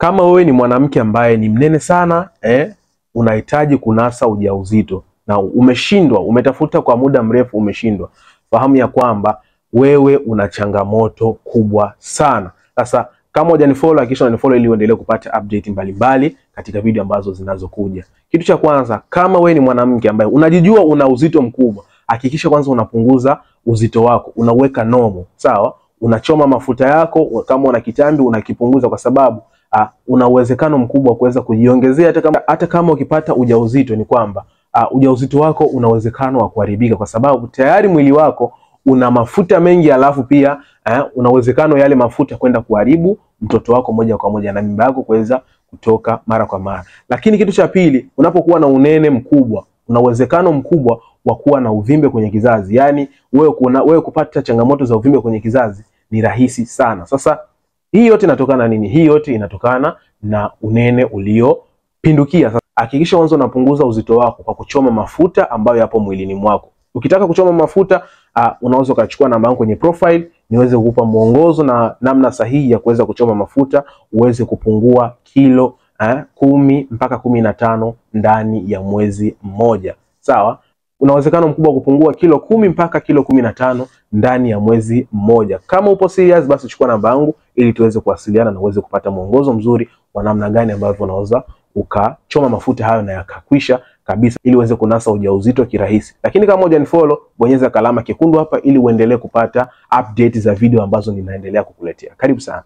Kama wewe ni mwanamke ambaye ni mnene sana, unahitaji kunasa ujauzito na umeshindwa, umetafuta kwa muda mrefu umeshindwa, fahamu ya kwamba wewe una changamoto kubwa sana. Sasa kama hujanifollow, hakikisha unanifollow ili uendelee kupata update mbalimbali katika video ambazo zinazokuja. Kitu cha kwanza, kama wewe ni mwanamke ambaye unajijua una uzito mkubwa, hakikisha kwanza unapunguza uzito wako, unaweka normal, sawa? Unachoma mafuta yako, kama una kitambi unakipunguza, kwa sababu una uwezekano mkubwa kuweza kujiongezea. Hata kama ukipata ujauzito, ni kwamba ujauzito wako una uwezekano wa kuharibika, kwa sababu tayari mwili wako una mafuta mengi, alafu pia una uwezekano yale mafuta kwenda kuharibu mtoto wako moja kwa moja na mimba yako kuweza kutoka mara kwa mara. Lakini kitu cha pili, unapokuwa na unene mkubwa, una uwezekano mkubwa wa kuwa na uvimbe kwenye kizazi. Yaani wewe kupata changamoto za uvimbe kwenye kizazi ni rahisi sana. Sasa hii yote inatokana na nini? Hii yote inatokana na unene uliopindukia. Sasa hakikisha mwanzo unapunguza uzito wako kwa kuchoma mafuta ambayo yapo mwilini mwako. Ukitaka kuchoma mafuta, unaweza ukachukua namba yangu kwenye profile niweze kukupa mwongozo na namna sahihi ya kuweza kuchoma mafuta uweze kupungua kilo 10 mpaka 15 ndani ya mwezi mmoja. Sawa? Una uwezekano mkubwa kupungua kilo 10 mpaka kilo 15 ndani ya mwezi mmoja. Kama upo serious, basi chukua namba yangu ili tuweze kuwasiliana na uweze kupata mwongozo mzuri wa namna gani ambavyo unaweza ukachoma mafuta hayo na yakakwisha kabisa ili uweze kunasa ujauzito kirahisi. Lakini kama hujanifollow, bonyeza kalama kekundu hapa ili uendelee kupata update za video ambazo ninaendelea kukuletea. Karibu sana.